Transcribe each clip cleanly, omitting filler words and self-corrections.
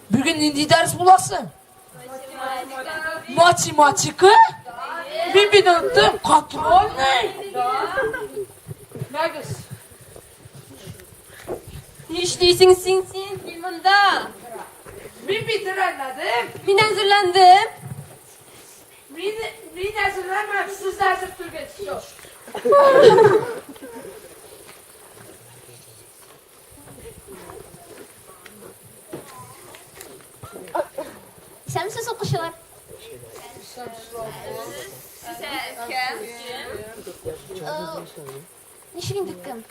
Бүген нинди дәрес буласы? Математика. Мин бит оныттым. Контрольный. Мәгез. Нишлисең син син? Кил монда. Мин бит әзерләдем. Мин әзерләндем. Мин мин әзерләмәдем, сез әзер түгел. Все. Исәнмесез, укучылар. Ничек инде кем?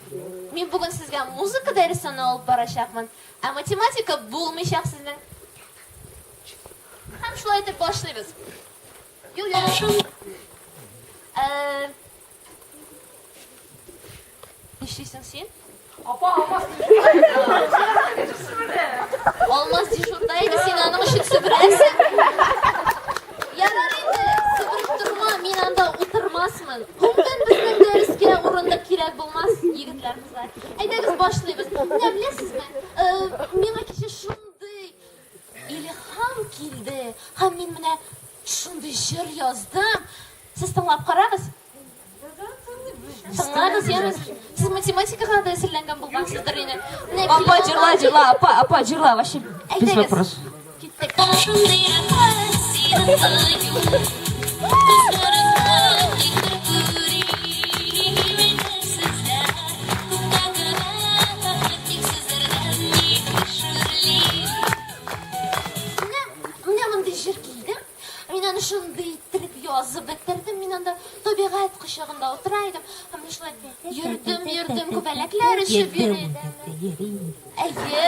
Мин бүген сезгә музыка дәресен алып барачакмын, ә математика булмыйчак сезнең. Һәм шулай итеп башлыйбыз. Юк, юк. Э, Нишлисең син? Апа, Алмаз Алмаз дежурда иде, син аның өчен себерәсең. Ярар инде, себереп торма, мин анда утырмасмын. Гомумән, безнең дәрескә урындык кирәк булмас, егетләр, кызлар. Әйдәгез башлыйбыз. Менә беләсезме, э, миңа кичә шундый илһам килде һәм мин менә шундый җыр яздым. Сез тыңлап карагыз. Тыңлагыз, ягез. Сез математикага да әзерләнгән булгансыздыр инде. Менә Апа, җырла, җырла, апа, апа, җырла, вообще без Әйдәгез. вопрос. Киттек. Менә, менә мондый җыр килде. Мин аны шундый иттереп язып бетердем. Мин анда табигать кочагында утыра идем. Һәм менә шулай йөрдем, йөрдем, күбәләкләр очып йөри. Әйе,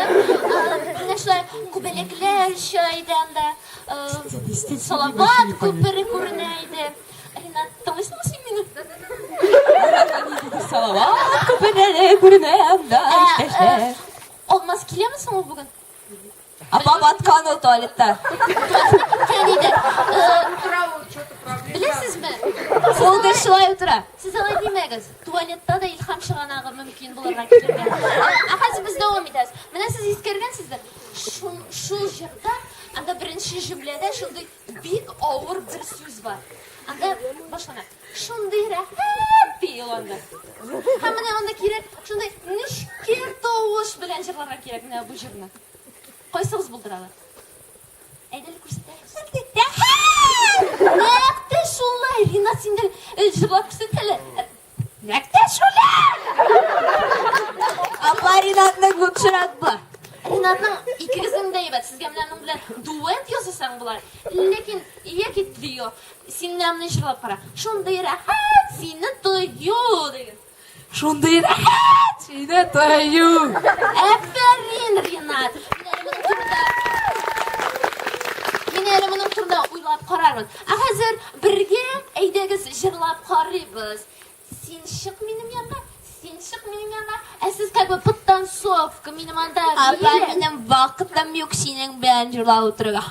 менә шулай күбәләкләр оча иде анда. Салават күпере күренә иде. Ринат, тыңлыйсыңмы син мине? Салават күпере күренә анда, иптәшләр. Алмаз киләме соң ул бүген? Апа баткан ул туалетта. Киткән иде. Утыра ул, что-то проблема. Беләсезме? Ул гел шулай утыра. Сез алай димәгез. Туалетта да илһам чыганагы мөмкин булырга килергә. Ә хәзер без дәвам итәбез. Менә сез искәргәнсездер. Шул, шул җырда анда беренче җөмләдә шундый бик авыр бер сүз бар. Анда башлана. Шундый рәхәт ди ул анда. Һәм менә анда кирәк шундый нечкә тавыш белән җырларга кирәк менә бу җырны. Кайсыгыз булдыра ала? Әйдә әле күрсәт әле. Нәкъ тә шулай, Ринат, син дә җырлап күрсәт әле. Нәкъ тә шулай! Апа Ринатның лучшерак була. Ринатның икегезнең дә әйбәт. Сезгә менә аның белән дуэт ясасаң була. Ләкин яки трио. Син менә моны җырлап кара. Шундый рәхәт сине тою деген. Шундый рәхәт сине тою. Афәрин, Ринат! Мин әле моның турында Мин әле моның турында уйлап карармын. Ә хәзер бергә әйдәгез җырлап карыйбыз. Син чык минем янга, син чык минем янга. Ә сез как бы подтанцовка минем анда. Апа, минем вакытым юк синең белән җырлап утырырга.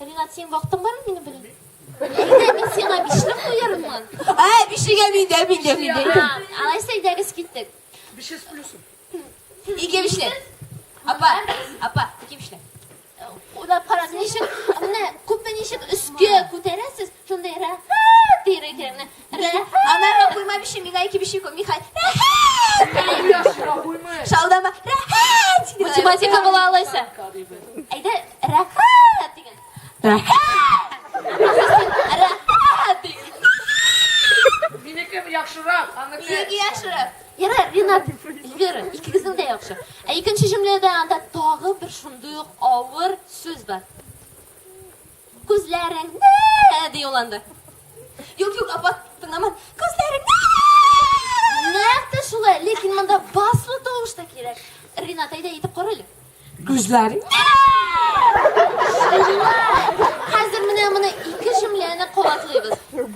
Ринат, синең вакытың бармы минем белән? Әйдә, мин сиңа бишле куярмын. Ә, бишлегә мин дә, мин дә, мин дә. Алайса әйдәгез киттек. Бишле с плюсом. Ике бишле. Апа, апа, ике бишле. Уйлап карагыз, ничек, менә күпме ничек өскә күтәрәсез, шундай рәхәт дияргә кирәк. Менә рәхәт. Анарга куйма бишле, миңа ике бишле куй. Михаил, рәхәт! Шалдама, рәхәт! Математика була алайса. Әйдә, рәхәт дигән. Рәхәт! Рәхәт дигән. Минеке яхшырак, аныкы. Минеке яхшырак. Ярар, Ринат, Эльвира, икегезнең дә яхшы. Ә икенче җөмләдә анда тагы бер шундый ук авыр сүз бар. Күзләреңне, ди ул анда. Юк, юк, апа, тыңламан. Күзләреңне! Нәкъ тә шулай, ләкин монда баслы тавыш та кирәк. Ринат, әйдә, әйтеп кара әле. Күзләрең. Шулай. Хәзер менә моны ике җөмләне кабатлыйбыз.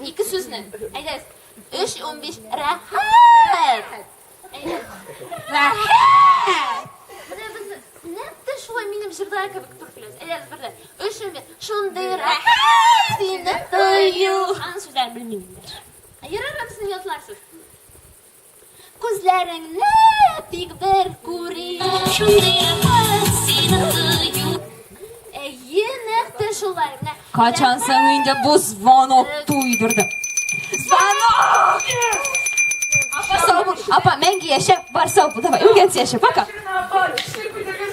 Ике сүзне. Әйдәгез. Өч, 15. Рәхәт. Әйдә. Рәхәт! Менә без нәкъ тә шулай минем җырдагы кебек туры киләбез. Әйдәгез берлә. Өч, 15. Шундый рәхәт сине тою. Аның сүзләрен белмим инде. Ярар, анысын ятларсыз. Күзләреңне тик бер күрим. Шундый рәхәт сине тою. Әйе, нәкъ тә шулай. Менә Качан соң инде бу звонок туйдырды. Звонок! Апа, сау бул. Апа, мәңге яшә, бар сау бул. Давай, үлгәнче яшә. Пока. Апа, төшеп куйдыгыз.